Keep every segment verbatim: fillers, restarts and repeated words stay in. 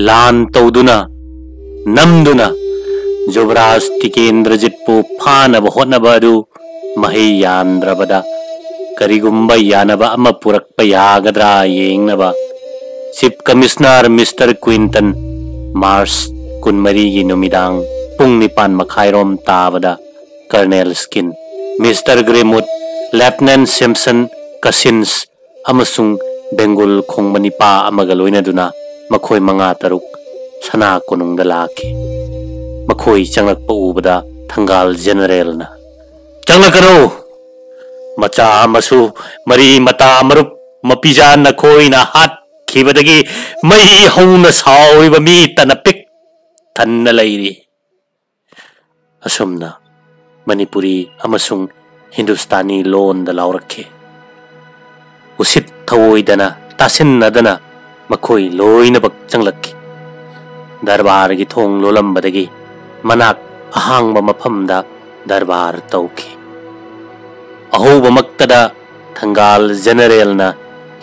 ꯂꯥꯟ ꯇꯧꯗꯨꯅ, ꯅꯝꯗꯨꯅ ꯖꯨꯕꯔꯥꯖ ꯇꯤꯀꯦꯟꯗ꯭ꯔꯖꯤꯠꯄꯨ ꯐꯥꯅꯕ ꯍꯣꯠꯅꯕ ꯑꯗꯨ ꯃꯍꯩ ꯌꯥꯟꯗ꯭ꯔꯕꯗ, ꯀꯔꯤꯒꯨꯝꯕ ꯌꯥꯅꯕ ꯑꯃ ꯄꯨꯔꯛꯄ ꯌꯥꯒꯗ꯭ꯔꯥ ꯌꯦꯡꯅꯕ Chief Commissioner Mister Quinton, March ꯀꯨꯟꯃꯔꯤꯒꯤ ꯅꯨꯃꯤꯗꯥꯡ ꯄꯨꯡ ꯅꯤꯄꯥꯟ ꯃꯈꯥꯏꯔꯣꯝ ꯇꯥꯕꯗ Colonel Skin, Mister Greenwood, Lieutenant Simpson, Cousins ꯑꯃꯁꯨꯡ ꯕꯦꯡꯒꯨꯜ ꯈꯣꯡꯕ ꯅꯤꯄꯥ ꯑꯃꯒ ꯂꯣꯏꯅꯗꯨꯅ ꯃꯈꯣꯏ ꯃꯉꯥ ꯇꯔꯨꯛ ꯁꯅꯥ ꯀꯣꯅꯨꯡꯗ ꯂꯥꯛꯈꯤ꯫ ꯃꯈꯣꯏ ꯆꯪꯂꯛꯄ ꯎꯕꯗ ꯊꯪꯒꯥꯜ ꯖꯦꯅꯔꯦꯜꯅ, "ꯆꯪꯂꯛꯀꯅꯨ! ꯃꯆꯥ ꯃꯁꯨ, ꯃꯔꯤ ꯃꯇꯥ, ꯃꯔꯨꯞ ꯃꯄꯤꯖꯥ ꯅꯈꯣꯏꯅ ꯍꯥꯠꯈꯤꯕꯗꯒꯤ ꯃꯩ ꯍꯧꯅ ꯁꯥꯎꯔꯤꯕ ꯃꯤ ꯇꯅ ꯄꯤꯛ ꯊꯟꯅ ꯂꯩꯔꯤ"꯫ ꯑꯁꯨꯝꯅ ꯃꯅꯤꯄꯨꯔꯤ ꯑꯃꯁꯨꯡ ꯍꯤꯟꯗꯨꯁꯇꯥꯅꯤ ꯂꯣꯟꯗ ꯂꯥꯎꯔꯛꯈꯤ꯫ ꯎꯁꯤꯠ ꯊꯑꯣꯏꯗꯅ, ꯇꯥꯁꯤꯟꯅꯗꯅ ꯃꯈꯣꯏ ꯂꯣꯏꯅꯃꯛ ꯆꯪꯂꯛꯈꯤ꯫ ꯗꯔꯕꯥꯔꯒꯤ ꯊꯣꯡ ꯂꯣꯜꯂꯝꯕꯗꯒꯤ ꯃꯅꯥꯛ ꯑꯍꯥꯡꯕ ꯃꯐꯝꯗ ꯗꯔꯕꯥꯔ ꯇꯧꯈꯤ꯫ ꯑꯍꯧꯕꯃꯛꯇꯗ ꯊꯪꯒꯥꯜ ꯖꯦꯅꯔꯦꯜꯅ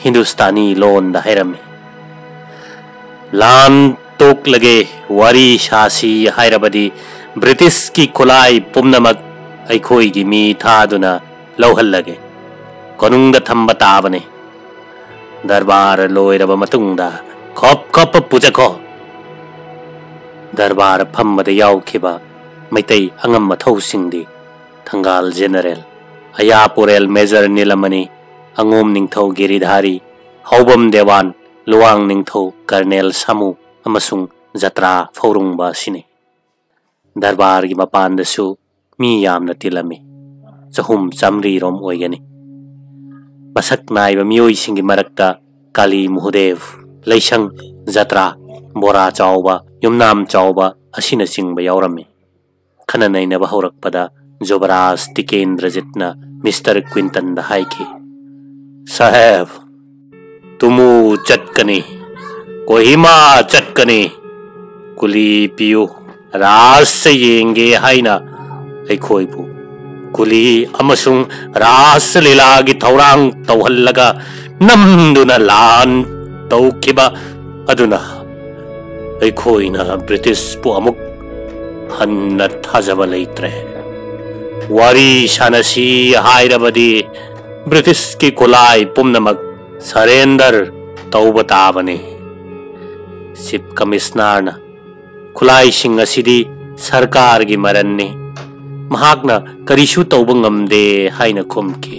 ꯍꯤꯟꯗꯨꯁꯇꯥꯅꯤ ꯂꯣꯟꯗ ꯍꯥꯏꯔꯝꯃꯤ, "ꯂꯥꯟ ꯇꯣꯛꯂꯒꯦ, ꯋꯥꯔꯤ ꯁꯥꯁꯤ ꯍꯥꯏꯔꯕꯗꯤ ꯕ꯭ꯔꯤꯇꯤꯁꯀꯤ ꯈꯨꯠꯂꯥꯏ ꯄꯨꯝꯅꯃꯛ ꯑꯩꯈꯣꯏꯒꯤ ꯃꯤ ꯊꯥꯗꯨꯅ ꯂꯧꯍꯜꯂꯒꯦ꯫ ꯀꯣꯅꯨꯡꯗ ꯊꯝꯕ ꯇꯥꯕꯅꯤ꯫ ꯗꯔꯕꯥꯔ ꯂꯣꯏꯔꯕ ꯃꯇꯨꯡꯗ ꯈꯣꯞ ꯈꯣꯞꯄ ꯄꯨꯖꯈꯣ"꯫ ꯗꯔꯕꯥꯔ ꯐꯝꯕꯗ ꯌꯥꯎꯈꯤꯕ ꯃꯩꯇꯩ ꯑꯉꯝ ꯑꯊꯧꯁꯤꯡꯗꯤ ꯊꯪꯒꯥꯜ ꯖꯦꯅꯔꯦꯜ ꯑꯌꯥꯄꯨꯔꯦꯜ ꯃꯦꯖꯔ ꯅꯤꯂꯃꯅꯤ, ꯑꯉꯣꯝ ꯅꯤꯡꯊꯧ ꯒꯤꯔꯤꯙꯥꯔꯤ, ꯍꯧꯕꯝ ꯗꯦꯋꯥꯟ, ꯂꯨꯋꯥꯡ ꯅꯤꯡꯊꯧ ꯀꯔꯅꯦꯜ ꯁꯥꯃꯨ ꯑꯃꯁꯨꯡ ꯖꯇ꯭ꯔꯥ ꯐꯧꯔꯨꯡꯕ ꯑꯁꯤꯅꯤ꯫ ꯗꯔꯕꯥꯔꯒꯤ ꯃꯄꯥꯟꯗꯁꯨ ꯃꯤ ꯌꯥꯝꯅ ꯇꯤꯜꯂꯝꯃꯤ꯫ ꯆꯍꯨꯝ ꯆꯥꯃꯔꯤꯔꯣꯝ ꯑꯣꯏꯒꯅꯤ꯫ ꯃꯁꯛ ꯅꯥꯏꯕ ꯃꯤꯑꯣꯏꯁꯤꯡꯒꯤ ꯃꯔꯛꯇ ꯀꯥꯂꯤ ꯃꯨꯍꯨꯗꯦꯚ, ꯂꯩꯁꯪ, ꯖꯇ꯭ꯔꯥ, ꯕꯣꯔꯥ ꯆꯥꯎꯕ, ꯌꯨꯝꯅꯥꯝ ꯆꯥꯎꯕ ꯑꯁꯤꯅꯆꯤꯡꯕ ꯌꯥꯎꯔꯝꯃꯤ꯫ ꯈꯟꯅ ꯅꯩꯅꯕ ꯍꯧꯔꯛꯄꯗ ꯖꯨꯕꯔꯥꯖ ꯇꯤꯀꯦꯟꯗ꯭ꯔꯖꯤꯠꯅ ꯃꯤꯁꯇꯔ ꯀ꯭ꯋꯤꯟꯇꯟꯗ ꯍꯥꯏꯈꯤ, "ꯁꯥꯍꯦꯕ, ꯇꯨꯃꯨ ꯆꯠꯀꯅꯤ, ꯀꯣꯍꯤꯃꯥ ꯆꯠꯀꯅꯤ, ꯀꯨꯂꯤ ꯄꯤꯌꯨ, ꯔꯥꯁ ꯌꯦꯡꯒꯦ ꯍꯥꯏꯅ ꯑꯩꯈꯣꯏꯕꯨ ꯀꯨꯂꯤ ꯑꯃꯁꯨꯡ ꯔꯥꯁ ꯂꯤꯂꯥꯒꯤ ꯊꯧꯔꯥꯡ ꯇꯧꯍꯜꯂꯒ ꯅꯝꯗꯨꯅ ꯂꯥꯟ ꯇꯧꯈꯤꯕ ꯑꯗꯨꯅ ꯑꯩꯈꯣꯏꯅ ꯕ꯭ꯔꯤꯇꯤꯁꯄꯨ ꯑꯃꯨꯛ ꯍꯟꯅ ꯊꯥꯖꯕ ꯂꯩꯇ꯭ꯔꯦ꯫ ꯋꯥꯔꯤ ꯁꯥꯟꯅꯁꯤ ꯍꯥꯏꯔꯕꯗꯤ ꯕ꯭ꯔꯤꯇꯤꯁꯀꯤ ꯈꯨꯠꯂꯥꯏ ꯄꯨꯝꯅꯃꯛ ꯁꯔꯦꯟꯗꯔ ꯇꯧꯕ ꯇꯥꯕꯅꯤ꯫ ꯆꯤꯐ ꯀꯃꯤꯁꯅꯔꯅ, "ꯈꯨꯠꯂꯥꯏꯁꯤꯡ ꯑꯁꯤꯗꯤ ꯁꯔꯀꯥꯔꯒꯤ ꯃꯔꯟꯅꯤ, ꯃꯍꯥꯛꯅ ꯀꯔꯤꯁꯨ ꯇꯧꯕ ꯉꯝꯗꯦ" ꯍꯥꯏꯅ ꯈꯨꯝꯈꯤ꯫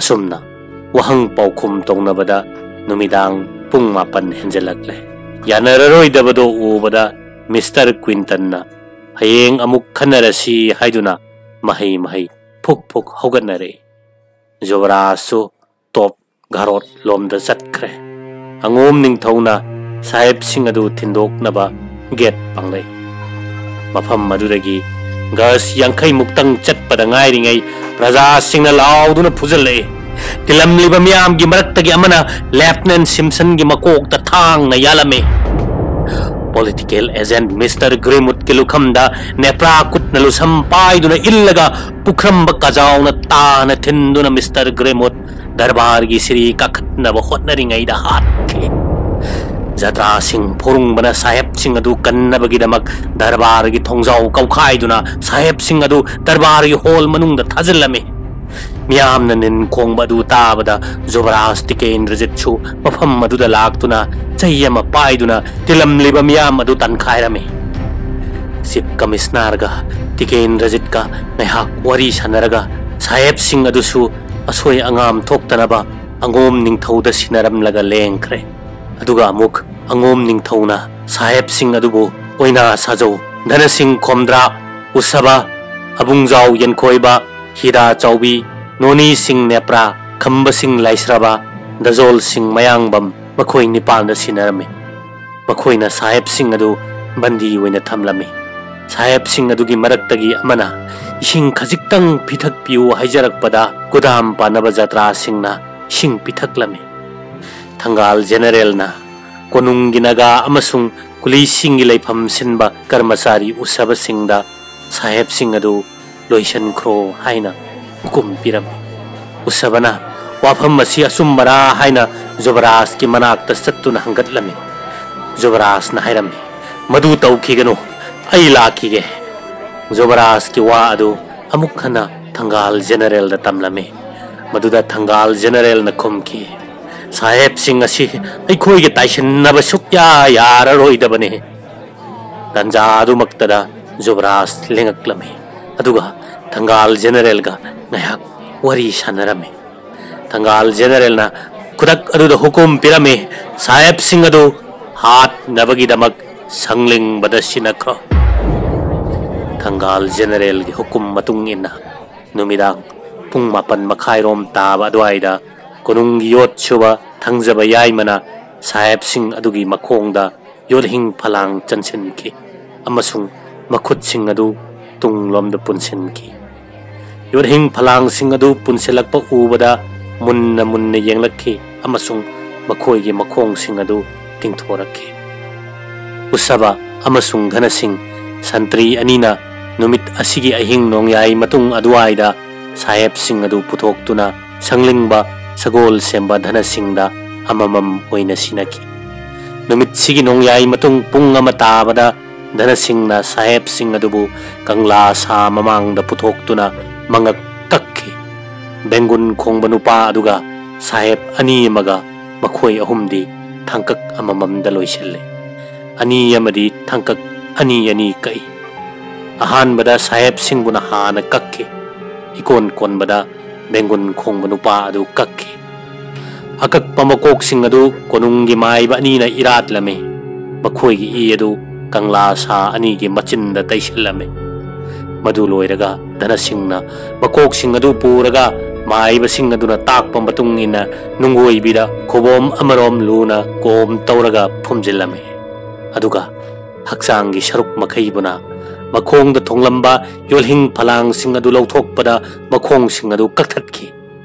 ꯑꯁꯨꯝꯅ ꯋꯥꯍꯪ ꯄꯥꯎꯈꯨꯝ ꯇꯧꯅꯕꯗ ꯅꯨꯃꯤꯗꯥꯡ ꯄꯨꯡ ꯃꯥꯄꯟ ꯍꯦꯟꯖꯜꯂꯛꯂꯦ꯫ ꯌꯥꯅꯔꯔꯣꯏꯗꯕꯗꯣ ꯎꯕꯗ ꯃꯤꯁꯇꯔ ꯀ꯭ꯋꯤꯟꯇꯟꯅ, "ꯍꯌꯦꯡ ꯑꯃꯨꯛ ꯈꯟꯅꯔꯁꯤ" ꯍꯥꯏꯗꯨꯅ ꯃꯍꯩ ꯃꯍꯩ ꯐꯨꯛ ꯐꯨꯛ ꯍꯧꯒꯠꯅꯔꯛꯏ꯫ ꯖꯨꯕꯔꯥꯖꯁꯨ ꯇꯣꯞ ꯘꯥꯔꯣꯠ ꯂꯣꯝꯗ ꯆꯠꯈ꯭ꯔꯦ꯫ ꯑꯉꯣꯝ ꯅꯤꯡꯊꯧꯅ ꯁꯥꯍꯦꯕꯁꯤꯡ ꯑꯗꯨ ꯊꯤꯟꯗꯣꯛꯅꯕ ꯒꯦꯠ ꯄꯥꯡꯂꯛꯏ꯫ ꯃꯐꯝ ꯑꯗꯨꯗꯒꯤ ꯒꯖ ꯌꯥꯡꯈꯩ ꯃꯨꯛꯇꯪ ꯆꯠꯄꯗ ꯉꯥꯏꯔꯤꯉꯩ ꯄ꯭ꯔꯖꯥꯁꯤꯡꯅ ꯂꯥꯎꯗꯨꯅ ꯐꯨꯖꯜꯂꯛꯏ꯫ ꯇꯤꯜꯂꯝꯂꯤꯕ ꯃꯤꯌꯥꯝꯒꯤ ꯃꯔꯛꯇꯒꯤ ꯑꯃꯅ ꯂꯦꯐꯇꯤꯅꯦꯟ ꯁꯤꯝꯁꯟꯒꯤ ꯃꯀꯣꯛꯇ ꯊꯥꯡꯅ ꯌꯥꯜꯂꯝꯃꯤ꯫ ꯄꯣꯂꯤꯇꯤꯀꯦꯜ ꯑꯦꯖꯦꯟꯠ ꯃꯤꯁꯇꯔ ꯒ꯭ꯔꯤꯃꯨꯠꯀꯤ ꯂꯨꯈꯝꯗ ꯅꯦꯄ꯭ꯔꯥ ꯀꯨꯠꯅ ꯂꯨꯁꯝ ꯄꯥꯏꯗꯨꯅ ꯏꯜꯂꯒ ꯄꯨꯈ꯭ꯔꯝꯕ ꯀꯖꯥꯎꯅ ꯇꯥꯅ ꯊꯤꯟꯗꯨꯅ ꯃꯤꯁꯇꯔ ꯒ꯭ꯔꯤꯃꯨꯠ ꯗꯔꯕꯥꯔꯒꯤ ꯁꯤꯔꯤ ꯀꯥꯈꯠꯅꯕ ꯍꯣꯠꯅꯔꯤꯉꯩꯗ ꯍꯥꯠꯈꯤ꯫ ꯖꯇ꯭ꯔꯥꯁꯤꯡ ꯐꯨꯔꯨꯡꯕꯅ ꯁꯥꯍꯦꯕꯁꯤꯡ ꯑꯗꯨ ꯀꯟꯅꯕꯒꯤꯗꯃꯛ ꯗꯔꯕꯥꯔꯒꯤ ꯊꯣꯡꯖꯥꯎ ꯀꯧꯈꯥꯏꯗꯨꯅ ꯁꯥꯍꯦꯕꯁꯤꯡ ꯑꯗꯨ ꯗꯔꯕꯥꯔꯒꯤ ꯍꯣꯜ ꯃꯅꯨꯡꯗ ꯊꯥꯖꯤꯜꯂꯝꯃꯤ꯫ ꯃꯤꯌꯥꯝꯅ ꯅꯤꯟ ꯈꯣꯡꯕ ꯑꯗꯨ ꯇꯥꯕꯗ ꯖꯨꯕꯔꯥꯖ ꯇꯤꯀꯦꯟꯗ꯭ꯔꯖꯤꯠꯁꯨ ꯃꯐꯝ ꯑꯗꯨꯗ ꯂꯥꯛꯇꯨꯅ ꯆꯩ ꯑꯃ ꯄꯥꯏꯗꯨꯅ ꯇꯤꯜꯂꯝꯂꯤꯕ ꯃꯤꯌꯥꯝ ꯑꯗꯨ ꯇꯥꯟꯈꯥꯏꯔꯝꯃꯤ꯫ ꯆꯤꯐ ꯀꯃꯤꯁꯅꯔꯒ ꯇꯤꯀꯦꯟꯗ꯭ꯔꯖꯤꯠꯀ ꯉꯥꯏꯍꯥꯛ ꯋꯥꯔꯤ ꯁꯥꯟꯅꯔꯒ ꯁꯥꯍꯦꯕꯁꯤꯡ ꯑꯗꯨꯁꯨ ꯑꯁꯣꯏ ꯑꯉꯥꯝ ꯊꯣꯛꯇꯅꯕ ꯑꯉꯣꯝ ꯅꯤꯡꯊꯧꯗ ꯁꯤꯟꯅꯔꯝꯂꯒ ꯂꯦꯡꯈ꯭ꯔꯦ꯫ ꯑꯗꯨꯒ ꯑꯃꯨꯛ ꯑꯉꯣꯝ ꯅꯤꯡꯊꯧꯅ ꯁꯥꯍꯦꯕꯁꯤꯡ ꯑꯗꯨꯕꯨ ꯑꯣꯏꯅꯥ ꯁꯥꯖꯧ, ꯙꯅꯁꯤꯡ ꯈꯣꯝꯗ꯭ꯔꯥ, ꯎꯁꯕ, ꯑꯕꯨꯡꯖꯥꯎ ꯌꯦꯟꯈꯣꯏꯕ, ꯍꯤꯗꯥ ꯆꯥꯎꯕꯤ, ꯅꯣꯅꯤꯁꯤꯡ ꯅꯦꯄ꯭ꯔꯥ, ꯈꯝꯕꯁꯤꯡ ꯂꯥꯏꯁ꯭ꯔꯕ, ꯗꯖꯣꯜꯁꯤꯡ ꯃꯌꯥꯡꯕꯝ, ꯃꯈꯣꯏ ꯅꯤꯄꯥꯟꯗ ꯁꯤꯟꯅꯔꯝꯃꯤ꯫ ꯃꯈꯣꯏꯅ ꯁꯥꯍꯦꯕꯁꯤꯡ ꯑꯗꯨ ꯕꯟꯗꯤ ꯑꯣꯏꯅ ꯊꯝꯂꯝꯃꯤ꯫ ꯁꯥꯍꯦꯕꯁꯤꯡ ꯑꯗꯨꯒꯤ ꯃꯔꯛꯇꯒꯤ ꯑꯃꯅ ꯏꯁꯤꯡ ꯈꯖꯤꯛꯇꯪ ꯄꯤꯊꯛꯄꯤꯌꯨ ꯍꯥꯏꯖꯔꯛꯄꯗ ꯒꯨꯗꯥꯝ ꯄꯥꯟꯅꯕ ꯖꯇ꯭ꯔꯥꯁꯤꯡꯅ ꯏꯁꯤꯡ ꯄꯤꯊꯛꯂꯝꯃꯤ꯫ ꯊꯪꯒꯥꯜ ꯖꯦꯅꯔꯦꯜꯅ ꯀꯣꯅꯨꯡꯒꯤ ꯅꯥꯒꯥ ꯑꯃꯁꯨꯡ ꯀꯨꯂꯤꯁꯤꯡꯒꯤ ꯂꯩꯐꯝ ꯁꯤꯟꯕ ꯀꯔꯃꯆꯥꯔꯤ ꯎꯁꯕꯁꯤꯡꯗ ꯁꯥꯍꯦꯕꯁꯤꯡ ꯑꯗꯨ ꯂꯣꯏꯁꯤꯟꯈ꯭ꯔꯣ ꯍꯥꯏꯅ ꯍꯨꯀꯨꯝ ꯄꯤꯔꯝꯃꯤ꯫ ꯎꯁꯕꯅ ꯋꯥꯐꯝ ꯑꯁꯤ ꯑꯆꯨꯝꯕꯔꯥ ꯍꯥꯏꯅ ꯖꯨꯕꯔꯥꯖꯀꯤ ꯃꯅꯥꯛꯇ ꯆꯠꯇꯨꯅ ꯍꯪꯒꯠꯂꯝꯃꯤ꯫ ꯖꯨꯕꯔꯥꯖꯅ ꯍꯥꯏꯔꯝꯃꯤ, "ꯃꯗꯨ ꯇꯧꯈꯤꯒꯅꯨ, ꯑꯩ ꯂꯥꯛꯈꯤꯒꯦ꯫" ꯖꯨꯕꯔꯥꯖꯀꯤ ꯋꯥ ꯑꯗꯨ ꯑꯃꯨꯛ ꯍꯟꯅ ꯊꯪꯒꯥꯜ ꯖꯦꯅꯔꯦꯜꯗ ꯇꯝꯂꯝꯃꯤ꯫ ꯃꯗꯨꯗ ꯊꯪꯒꯥꯜ ꯖꯦꯅꯔꯦꯜꯅ ꯈꯨꯝꯈꯤ, "ꯁꯥꯍꯦꯕꯁꯤꯡ ꯑꯁꯤ ꯑꯩꯈꯣꯏꯒ ꯇꯥꯏꯁꯤꯟꯅꯕ ꯁꯨꯛꯌꯥ ꯌꯥꯔꯔꯣꯏꯗꯕꯅꯤ꯫" ꯇꯟꯖꯥ ꯑꯗꯨꯃꯛꯇꯗ ꯖꯨꯕꯔꯥꯖ ꯂꯦꯡꯉꯛꯂꯝꯃꯤ꯫ ꯑꯗꯨꯒ ꯊꯪꯒꯥꯜ ꯖꯦꯅꯔꯦꯜꯒ ꯉꯥꯏꯍꯥꯛ ꯋꯥꯔꯤ ꯁꯥꯟꯅꯔꯝꯃꯤ꯫ ꯊꯪꯒꯥꯜ ꯖꯦꯅꯔꯦꯜꯅ ꯈꯨꯗꯛ ꯑꯗꯨꯗ ꯍꯨꯀꯨꯝ ꯄꯤꯔꯝꯃꯤ, "ꯁꯥꯍꯦꯕꯁꯤꯡ ꯑꯗꯨ ꯍꯥꯠꯅꯕꯒꯤꯗꯃꯛ ꯁꯪꯂꯤꯡꯕꯗ ꯁꯤꯟꯅꯈ꯭ꯔꯣ꯫" ꯊꯪꯒꯥꯜ ꯖꯦꯅꯔꯦꯜꯒꯤ ꯍꯨꯀꯨꯝ ꯃꯇꯨꯡ ꯏꯟꯅ ꯅꯨꯃꯤꯗꯥꯡ ꯄꯨꯡ ꯃꯥꯄꯟ ꯃꯈꯥꯏꯔꯣꯝ ꯇꯥꯕ ꯑꯗꯨꯋꯥꯏꯗ ꯀꯣꯅꯨꯡꯒꯤ ꯌꯣꯠ ꯁꯨꯕ ꯊꯪꯖꯕ ꯌꯥꯏꯃꯅ ꯁꯥꯍꯦꯕꯁꯤꯡ ꯑꯗꯨꯒꯤ ꯃꯈꯣꯡꯗ ꯌꯣꯠꯍꯤꯡ ꯐꯂꯥꯡ ꯆꯟꯁꯤꯟꯈꯤ ꯑꯃꯁꯨꯡ ꯃꯈꯨꯠꯁꯤꯡ ꯑꯗꯨ ꯇꯨꯡꯂꯣꯝꯗ ꯄꯨꯟꯁꯤꯟꯈꯤ꯫ ꯌꯣꯠꯍꯤꯡ ꯐꯂꯥꯡꯁꯤꯡ ꯑꯗꯨ ꯄꯨꯟꯁꯤꯜꯂꯛꯄ ꯎꯕꯗ ꯃꯨꯟꯅ ꯃꯨꯟꯅ ꯌꯦꯡꯂꯛꯈꯤ ꯑꯃꯁꯨꯡ ꯃꯈꯣꯏꯒꯤ ꯃꯈꯣꯡꯁꯤꯡ ꯑꯗꯨ ꯇꯤꯡꯊꯣꯔꯛꯈꯤ꯫ ꯎꯁꯕ ꯑꯃꯁꯨꯡ ꯙꯅꯁꯤꯡ ꯁꯟꯇ꯭ꯔꯤ ꯑꯅꯤꯅ ꯅꯨꯃꯤꯠ ꯑꯁꯤꯒꯤ ꯑꯍꯤꯡ ꯅꯣꯡꯌꯥꯏ ꯃꯇꯨꯡ ꯑꯗꯨꯋꯥꯏꯗ ꯁꯥꯍꯦꯕꯁꯤꯡ ꯑꯗꯨ ꯄꯨꯊꯣꯛꯇꯨꯅ ꯁꯪꯂꯤꯡꯕ ꯁꯒꯣꯜ ꯁꯦꯝꯕ ꯙꯅꯁꯤꯡꯗ ꯑꯃꯃꯝ ꯑꯣꯏꯅ ꯁꯤꯟꯅꯈꯤ꯫ ꯅꯨꯃꯤꯠꯁꯤꯒꯤ ꯅꯣꯡꯌꯥꯏ ꯃꯇꯨꯡ ꯄꯨꯡ ꯑꯃ ꯇꯥꯕꯗ ꯙꯅꯁꯤꯡꯅ ꯁꯥꯍꯦꯕꯁꯤꯡ ꯑꯗꯨꯕꯨ ꯀꯪꯂꯥ ꯁꯥ ꯃꯃꯥꯡꯗ ꯄꯨꯊꯣꯛꯇꯨꯅ ꯃꯉꯛ ꯀꯛꯈꯤ꯫ ꯕꯦꯡꯒꯨꯟ ꯈꯣꯡꯕ ꯅꯨꯄꯥ ꯑꯗꯨꯒ ꯁꯥꯍꯦꯕ ꯑꯅꯤ ꯑꯃꯒ ꯃꯈꯣꯏ ꯑꯍꯨꯝꯗꯤ ꯊꯥꯡꯀꯛ ꯑꯃꯃꯝꯗ ꯂꯣꯏꯁꯤꯜꯂꯤ꯫ ꯑꯅꯤ ꯑꯃꯗꯤ ꯊꯥꯡꯀꯛ ꯑꯅꯤ ꯑꯅꯤ ꯀꯛꯏ꯫ ꯑꯍꯥꯟꯕꯗ ꯁꯥꯍꯦꯕꯁꯤꯡꯕꯨꯅ ꯍꯥꯟꯅ ꯀꯛꯈꯤ꯫ ꯏꯀꯣꯟ ꯀꯣꯟꯕꯗ ꯕꯦꯡꯒꯨꯟ ꯈꯣꯡꯕ ꯅꯨꯄꯥ ꯑꯗꯨ ꯀꯛꯈꯤ꯫ ꯑꯀꯛꯄ ꯃꯀꯣꯛꯁꯤꯡ ꯑꯗꯨ ꯀꯣꯅꯨꯡꯒꯤ ꯃꯥꯏꯕ ꯑꯅꯤꯅ ꯏꯔꯥꯠꯂꯝꯃꯤ꯫ ꯃꯈꯣꯏꯒꯤ ꯏ ꯑꯗꯨ ꯀꯪꯂꯥ ꯁꯥ ꯑꯅꯤꯒꯤ ꯃꯆꯤꯟꯗ ꯇꯩꯁꯤꯜꯂꯝꯃꯤ꯫ ꯃꯗꯨ ꯂꯣꯏꯔꯒ ꯙꯅꯁꯤꯡꯅ ꯃꯀꯣꯛꯁꯤꯡ ꯑꯗꯨ ꯄꯨꯔꯒ ꯃꯥꯏꯕꯁꯤꯡ ꯑꯗꯨꯅ ꯇꯥꯛꯄ ꯃꯇꯨꯡ ꯏꯟꯅ ꯅꯨꯡꯒꯣꯏꯕꯤꯗ ꯈꯨꯕꯣꯝ ꯑꯃꯔꯣꯝ ꯂꯨꯅ ꯀꯣꯝ ꯇꯧꯔꯒ ꯐꯨꯝꯖꯤꯜꯂꯝꯃꯤ꯫ ꯑꯗꯨꯒ ꯍꯛꯆꯥꯡꯒꯤ ꯁꯔꯨꯛ ꯃꯈꯩꯕꯨꯅ ꯃꯈꯣꯡꯗ ꯊꯣꯡꯂꯝꯕ ꯌꯣꯜꯍꯤꯡ ꯐꯂꯥꯡꯁꯤꯡ ꯑꯗꯨ ꯂꯧꯊꯣꯛꯄꯗ ꯃꯈꯣꯡꯁꯤꯡ ꯑꯗꯨ ꯀꯛꯊꯠꯈꯤ꯫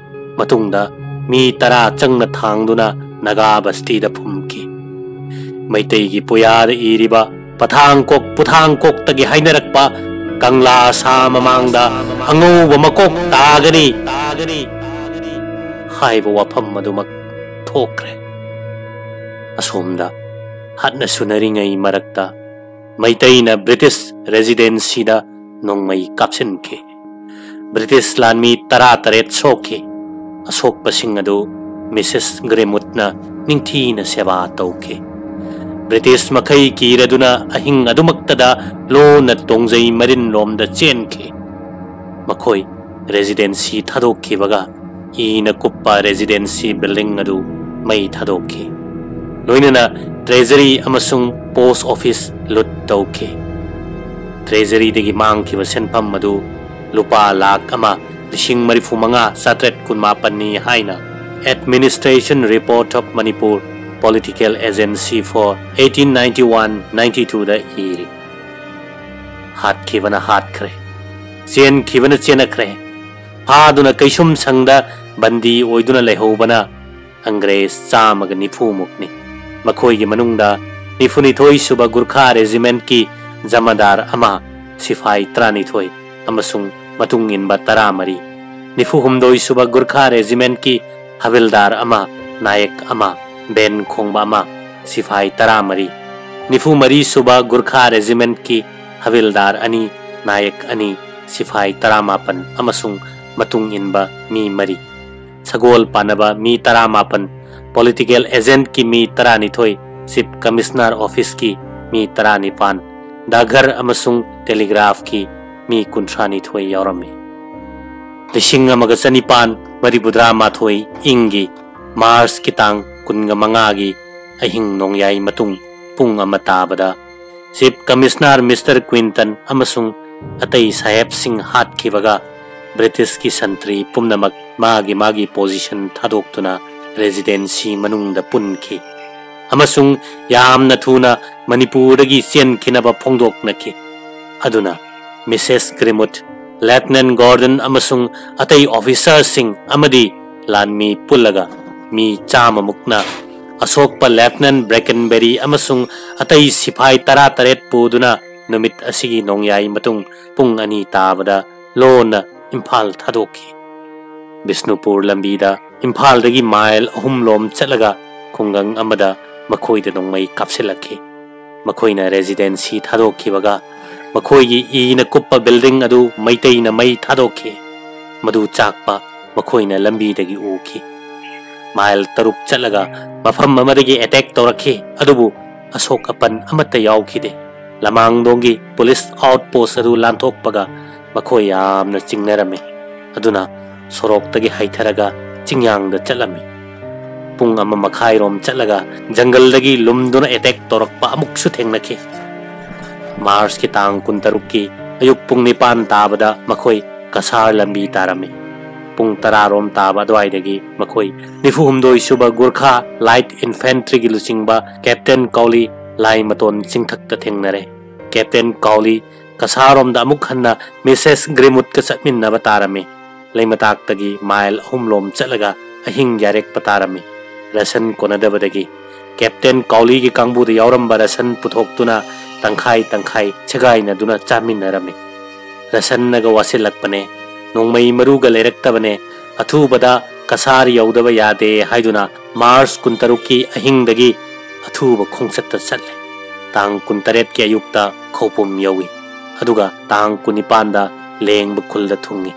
ꯃꯇꯨꯡꯗ ꯃꯤ ꯇꯔꯥ ꯆꯪꯅ ꯊꯥꯡꯗꯨꯅ ꯅꯥꯒꯥ ꯕꯁꯇꯤꯗ ꯐꯨꯝꯈꯤ꯫ ꯃꯩꯇꯩꯒꯤ ꯄꯨꯌꯥꯗ ꯏꯔꯤꯕ ꯄꯊꯥꯡꯀꯣꯛ ꯄꯨꯊꯥꯡꯀꯣꯛꯇꯒꯤ ꯍꯥꯏꯅꯔꯛꯄ "ꯀꯪꯂꯥ ꯁꯥ ꯃꯃꯥꯡꯗ ꯑꯉꯧꯕ ꯃꯀꯣꯛ ꯇꯥꯒꯅꯤ" ꯍꯥꯏꯕ ꯋꯥꯐꯝ ꯑꯗꯨꯃꯛ ꯊꯣꯛꯈ꯭ꯔꯦ꯫ ꯑꯁꯣꯝꯗ ꯍꯥꯠꯅ ꯁꯨꯅꯔꯤꯉꯩ ꯃꯔꯛꯇ ꯃꯩꯇꯩꯅ British Residencyꯗ ꯅꯣꯡꯃꯩ ꯀꯥꯞꯁꯤꯟꯈꯤ꯫ British ꯂꯥꯟꯃꯤ ꯇꯔꯥ ꯇꯔꯦꯠ ꯁꯣꯛꯈꯤ꯫ ꯑꯁꯣꯛꯄꯁꯤꯡ ꯑꯗꯨ Mrs Greenwoodꯅ ꯅꯤꯡꯊꯤꯅ ꯁꯦꯕꯥ ꯇꯧꯈꯤ꯫ British ꯃꯈꯩ ꯀꯤꯔꯗꯨꯅ ꯑꯍꯤꯡ ꯑꯗꯨꯃꯛꯇꯗ ꯂꯣꯟꯅ ꯇꯣꯡꯖꯩ ꯃꯔꯤꯟꯂꯣꯝꯗ ꯆꯦꯟꯈꯤ꯫ ꯃꯈꯣꯏ Residency ꯊꯥꯗꯣꯛꯈꯤꯕꯒ ꯏꯅ ꯀꯨꯞꯄ Residency building ꯑꯗꯨ ꯃꯩ ꯊꯥꯗꯣꯛꯈꯤ꯫ ꯂꯣꯏꯅꯅ Treasury ꯑꯃꯁꯨꯡ Post Office loot ꯇꯧꯈꯤ꯫ Treasuryꯗꯒꯤ ꯃꯥꯡꯈꯤꯕ ꯁꯦꯟꯐꯝ ꯑꯗꯨ ꯂꯨꯄꯥ ꯂꯥꯈ ꯑꯃ ꯂꯤꯁꯤꯡ ꯃꯔꯤꯐꯨ ꯃꯉꯥ ꯆꯥꯇ꯭ꯔꯦꯠ ꯀꯨꯟꯃꯥꯄꯟꯅꯤ ꯍꯥꯏꯅ Administration Report of Manipur Political Agency for eighteen ninety one ninety twoꯗ ꯏꯔꯤ꯫ ꯍꯥꯠꯈꯤꯕꯅ ꯍꯥꯠꯈ꯭ꯔꯦ, ꯆꯦꯟꯈꯤꯕꯅ ꯆꯦꯟꯅꯈ꯭ꯔꯦ꯫ ꯐꯥꯗꯨꯅ ꯀꯩꯁꯨꯝ ꯁꯪꯗ ꯕꯟꯗꯤ ꯑꯣꯏꯗꯨꯅ ꯂꯩꯍꯧꯕꯅ ꯑꯪꯒ꯭ꯔꯦꯖ ꯆꯥꯝꯃꯒ ꯅꯤꯐꯨ ꯃꯨꯛꯅꯤ꯫ ꯃꯈꯣꯏꯒꯤ ꯃꯅꯨꯡꯗ ꯅꯤꯐꯨꯅꯤꯊꯣꯏ ꯁꯨꯕ ꯒꯨꯔꯈꯥ Regimentꯀꯤ ꯖꯃꯥꯗꯥꯔ ꯑꯃ, ꯁꯤꯐꯥꯏ ꯇꯔꯥꯅꯤꯊꯣꯏ ꯑꯃꯁꯨꯡ ꯃꯇꯨꯡ ꯏꯟꯕ ꯇꯔꯥꯃꯔꯤ, ꯅꯤꯐꯨꯍꯨꯝꯗꯣꯏ ꯁꯨꯕ ꯒꯨꯔꯈꯥ Regimentꯀꯤ ꯍꯕꯤꯜꯗꯥꯔ ꯑꯃ, ꯅꯥꯌꯛ ꯑꯃ, ꯕꯦꯟ ꯈꯣꯡꯕ ꯑꯃ, ꯁꯤꯐꯥꯏ ꯇꯔꯥꯃꯔꯤ, ꯅꯤꯐꯨꯃꯔꯤ ꯁꯨꯕ ꯒꯨꯔꯈꯥ Regimentꯀꯤ ꯍꯕꯤꯜꯗꯥꯔ ꯑꯅꯤ, ꯅꯥꯌꯛ ꯑꯅꯤ, ꯁꯤꯐꯥꯏ ꯇꯔꯥꯃꯥꯄꯟ ꯑꯃꯁꯨꯡ ꯃꯇꯨꯡ ꯏꯟꯕ ꯃꯤ ꯃꯔꯤ, ꯁꯒꯣꯜ ꯄꯥꯅꯕ ꯃꯤ ꯇꯔꯥꯃꯥꯄꯟ, Political Agentꯀꯤ ꯃꯤ ꯇꯔꯥꯅꯤꯊꯣꯏ, Chief Commissioner Officeꯀꯤ ꯃꯤ ꯇꯔꯥꯅꯤꯄꯥꯟ, ꯗꯥꯒꯔ ꯑꯃꯁꯨꯡ Telegraphꯀꯤ ꯃꯤ ꯀꯨꯟꯊ꯭ꯔꯥꯅꯤꯊꯣꯏ ꯌꯥꯎꯔꯝꯃꯤ꯫ ꯂꯤꯁꯤꯡ ꯑꯃꯒ ꯆꯅꯤꯄꯥꯟ ꯃꯔꯤꯐꯨꯇꯔꯥ ꯃꯥꯊꯣꯏ ꯏꯪꯒꯤ Marchꯀꯤ ꯇꯥꯡ ꯀꯨꯟꯒ ꯃꯉꯥꯒꯤ ꯑꯍꯤꯡ ꯅꯣꯡꯌꯥꯏ ꯃꯇꯨꯡ ꯄꯨꯡ ꯑꯃ ꯇꯥꯕꯗ Chief Commissioner Mr Quinton ꯑꯃꯁꯨꯡ ꯑꯇꯩ ꯁꯥꯍꯦꯕꯁꯤꯡ ꯍꯥꯠꯈꯤꯕꯒ Britishꯀꯤ ꯁꯟꯇ꯭ꯔꯤ ꯄꯨꯝꯅꯃꯛ ꯃꯥꯒꯤ ꯃꯥꯒꯤ position ꯊꯥꯗꯣꯛꯇꯨꯅ Residency ꯃꯅꯨꯡꯗ ꯄꯨꯟꯈꯤ ꯑꯃꯁꯨꯡ ꯌꯥꯝꯅ ꯊꯨꯅ ꯃꯅꯤꯄꯨꯔꯗꯒꯤ ꯆꯦꯟꯈꯤꯅꯕ ꯐꯣꯡꯗꯣꯛꯅꯈꯤ꯫ ꯑꯗꯨꯅ Mrs Greenwood, Lieutenant Gordon ꯑꯃꯁꯨꯡ ꯑꯇꯩ officerꯁꯤꯡ ꯑꯃꯗꯤ ꯂꯥꯟꯃꯤ ꯄꯨꯜꯂꯒ ꯃꯤ ꯆꯥꯝꯃ ꯃꯨꯛꯅ ꯑꯁꯣꯛꯄ Lieutenant Brackenbury ꯑꯃꯁꯨꯡ ꯑꯇꯩ ꯁꯤꯐꯥꯏ ꯇꯔꯥ ꯇꯔꯦꯠ ꯄꯨꯗꯨꯅ ꯅꯨꯃꯤꯠ ꯑꯁꯤꯒꯤ ꯅꯣꯡꯌꯥꯏ ꯃꯇꯨꯡ ꯄꯨꯡ ꯑꯅꯤ ꯇꯥꯕꯗ ꯂꯣꯟꯅ ꯏꯝꯐꯥꯜ ꯊꯥꯗꯣꯛꯈꯤ꯫ ꯕꯤꯁꯅꯨꯄꯨꯔ ꯂꯝꯕꯤꯗ ꯏꯝꯐꯥꯜꯗꯒꯤ ꯃꯥꯏꯜ ꯑꯍꯨꯝ ꯂꯣꯝ ꯆꯠꯂꯒ ꯈꯨꯡꯒꯪ ꯑꯃꯗ ꯃꯈꯣꯏꯗ ꯅꯣꯡꯃꯩ ꯀꯥꯞꯁꯤꯜꯂꯛꯈꯤ꯫ ꯃꯈꯣꯏꯅ ꯔꯦꯁꯤꯗꯦꯟꯁꯤ ꯊꯥꯗꯣꯛꯈꯤꯕꯒ ꯃꯈꯣꯏꯒꯤ ꯏꯅ ꯀꯨꯞꯄ ꯕꯤꯜꯗꯤꯡ ꯑꯗꯨ ꯃꯩꯇꯩꯅ ꯃꯩ ꯊꯥꯗꯣꯛꯈꯤ꯫ ꯃꯗꯨ ꯆꯥꯛꯄ ꯃꯈꯣꯏꯅ ꯂꯝꯕꯤꯗꯒꯤ ꯎꯈꯤ꯫ ꯃꯥꯏꯜ ꯇꯔꯨꯛ ꯆꯠꯂꯒ ꯃꯐꯝ ꯑꯃꯗꯒꯤ ꯑꯦꯇꯦꯛ ꯇꯧꯔꯛꯈꯤ, ꯑꯗꯨꯕꯨ ꯑꯁꯣꯛ ꯑꯄꯟ ꯑꯃꯠꯇ ꯌꯥꯎꯈꯤꯗꯦ꯫ ꯂꯃꯥꯡꯗꯣꯡꯒꯤ ꯄꯨꯂꯤꯁ ꯑꯥꯎꯠ ꯄꯣꯁ ꯑꯗꯨ ꯂꯥꯟꯊꯣꯛꯄꯒ ꯃꯈꯣꯏ ꯌꯥꯝꯅ ꯆꯤꯡꯅꯔꯝꯃꯤ꯫ ꯑꯗꯨꯅ ꯁꯣꯔꯣꯛꯇꯒꯤ ꯍꯥꯏꯊꯔꯒ ꯆꯤꯡꯌꯥꯡꯗ ꯆꯠꯂꯝꯃꯤ꯫ ꯄꯨꯡ ꯑꯃ ꯃꯈꯥꯏꯔꯣꯝ ꯆꯠꯂꯒ ꯖꯪꯒꯜꯗꯒꯤ ꯂꯨꯝꯗꯨꯅ ꯑꯦꯇꯦꯛ ꯇꯧꯔꯛꯄ ꯑꯃꯨꯛꯁꯨ ꯊꯦꯡꯅꯈꯤ꯫ ꯃꯥꯔꯆꯀꯤ ꯇꯥꯡ ꯀꯨꯟꯇꯔꯨꯛꯀꯤ ꯑꯌꯨꯛ ꯄꯨꯡ ꯅꯤꯄꯥꯟ ꯇꯥꯕꯗ ꯃꯈꯣꯏ ꯀꯁꯥꯔ ꯂꯝꯕꯤ ꯇꯥꯔꯝꯃꯤ꯫ ꯄꯨꯡ ꯇꯔꯥꯔꯣꯝ ꯇꯥꯕ ꯑꯗꯨꯋꯥꯏꯗꯒꯤ ꯃꯈꯣꯏ ꯅꯤꯐꯨ ꯍꯨꯝꯗꯣꯏ ꯁꯨꯕ ꯒꯨꯔꯈꯥ ꯂꯥꯏꯠ ꯏꯟꯐꯦꯟꯇ꯭ꯔꯤꯒꯤ ꯂꯨꯆꯤꯡꯕ ꯀꯦꯞꯇꯦꯟ ꯀꯥꯎꯂꯤ ꯂꯥꯏ ꯃꯇꯣꯟ ꯆꯤꯡꯊꯛꯇ ꯊꯦꯡꯅꯔꯦ꯫ ꯀꯦꯞꯇꯦꯟ ꯀꯥꯎꯂꯤ ꯀꯁꯥꯔꯣꯝꯗ ꯑꯃꯨꯛ ꯍꯟꯅ ꯃꯤꯁꯦꯁ ꯒ꯭ꯔꯤꯃꯨꯠꯀ ꯆꯠꯃꯤꯟꯅꯕ ꯇꯥꯔꯝꯃꯤ꯫ ꯂꯩꯃꯇꯥꯛꯇꯒꯤ ꯃꯥꯏꯜ ꯑꯍꯨꯝꯂꯣꯝ ꯆꯠꯂꯒ ꯑꯍꯤꯡ ꯌꯥꯔꯦꯛꯄ ꯇꯥꯔꯝꯃꯤ꯫ ꯔꯁꯟ ꯀꯣꯟꯅꯗꯕꯗꯒꯤ ꯀꯦꯞꯇꯦꯟ ꯀꯥꯎꯂꯤꯒꯤ ꯀꯥꯡꯕꯨꯗ ꯌꯥꯎꯔꯝꯕ ꯔꯁꯟ ꯄꯨꯊꯣꯛꯇꯨꯅ ꯇꯪꯈꯥꯏ ꯇꯪꯈꯥꯏ ꯁꯦꯒꯥꯏꯅꯗꯨꯅ ꯆꯥꯃꯤꯟꯅꯔꯝꯃꯤ꯫ ꯔꯁꯟꯅꯒ ꯋꯥꯁꯤꯜꯂꯛꯄꯅꯦ, ꯅꯣꯡꯃꯩ ꯃꯔꯨꯒ ꯂꯩꯔꯛꯇꯕꯅꯦ, ꯑꯊꯨꯕꯗ ꯀꯁꯥꯔ ꯌꯧꯗꯕ ꯌꯥꯗꯦ ꯍꯥꯏꯗꯨꯅ ꯃꯥꯔꯆ ꯀꯨꯟꯇꯔꯨꯛꯀꯤ ꯑꯍꯤꯡꯗꯒꯤ ꯑꯊꯨꯕ ꯈꯣꯡꯆꯠꯇ ꯆꯠꯂꯦ꯫ ꯇꯥꯡ ꯀꯨꯟꯇꯔꯦꯠꯀꯤ ꯑꯌꯨꯛꯇ ꯈꯧꯄꯨꯝ ꯌꯧꯏ, ꯑꯗꯨꯒ ꯇꯥꯡ ꯀꯨꯟꯅꯤꯄꯥꯟꯗ ꯂꯦꯡꯕ ꯈꯨꯜꯗ ꯊꯨꯡꯉꯤ꯫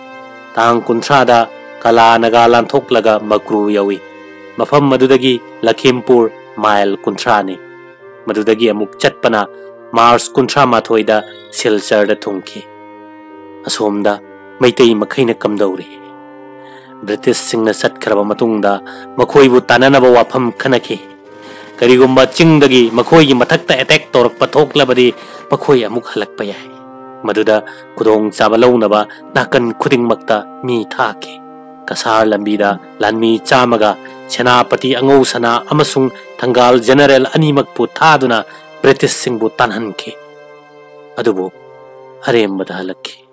ꯇꯥꯡ ꯀꯨꯟꯊ꯭ꯔꯥꯗ ꯀꯂꯥ ꯅꯥꯒꯥ ꯂꯥꯟꯊꯣꯛꯂꯒ ꯃꯀ꯭ꯔꯨ ꯌꯧꯏ꯫ ꯃꯐꯝ ꯑꯗꯨꯗꯒꯤ ꯂꯈꯤꯝꯄꯨꯔ ꯃꯥꯏꯜ ꯀꯨꯟꯊ꯭ꯔꯥꯅꯤ꯫ ꯃꯗꯨꯗꯒꯤ ꯑꯃꯨꯛ ꯆꯠꯄꯅ ꯃꯥꯔꯆ ꯀꯨꯟꯊ꯭ꯔꯥ ꯃꯥꯊꯣꯏꯗ ꯁꯤꯜꯆꯔꯗ ꯊꯨꯡꯈꯤ꯫ ꯑꯁꯣꯝꯗ ꯃꯩꯇꯩ ꯃꯈꯩꯅ ꯀꯝꯗꯧꯔꯤ? ꯕ꯭ꯔꯤꯇꯤꯁꯁꯤꯡꯅ ꯆꯠꯈ꯭ꯔꯕ ꯃꯇꯨꯡꯗ ꯃꯈꯣꯏꯕꯨ ꯇꯥꯟꯅꯅꯕ ꯋꯥꯐꯝ ꯈꯟꯅꯈꯤ꯫ ꯀꯔꯤꯒꯨꯝꯕ ꯆꯤꯡꯗꯒꯤ ꯃꯈꯣꯏꯒꯤ ꯃꯊꯛꯇ ꯑꯦꯇꯦꯛ ꯇꯧꯔꯛꯄ ꯊꯣꯛꯂꯕꯗꯤ ꯃꯈꯣꯏ ꯑꯃꯨꯛ ꯍꯜꯂꯛꯄ ꯌꯥꯏ꯫ ꯃꯗꯨꯗ ꯈꯨꯗꯣꯡꯆꯥꯕ ꯂꯧꯅꯕ ꯅꯥꯀꯟ ꯈꯨꯗꯤꯡꯃꯛꯇ ꯃꯤ ꯊꯥꯈꯤ꯫ ꯀꯁꯥꯔ ꯂꯝꯕꯤꯗ ꯂꯥꯟꯃꯤ ꯆꯥꯝꯃꯒ ꯁꯦꯅꯥꯄꯇꯤ ꯑꯉꯧ ꯁꯅꯥ ꯑꯃꯁꯨꯡ ꯊꯪꯒꯥꯜ ꯖꯦꯅꯔꯦꯜ ꯑꯅꯤꯃꯛꯄꯨ ꯊꯥꯗꯨꯅ ꯕ꯭ꯔꯤꯇꯤꯁꯁꯤꯡꯕꯨ ꯇꯥꯟꯍꯟꯈꯤ꯫ ꯑꯗꯨꯕꯨ ꯑꯔꯦꯝꯕꯗ ꯍꯜꯂꯛꯈꯤ꯫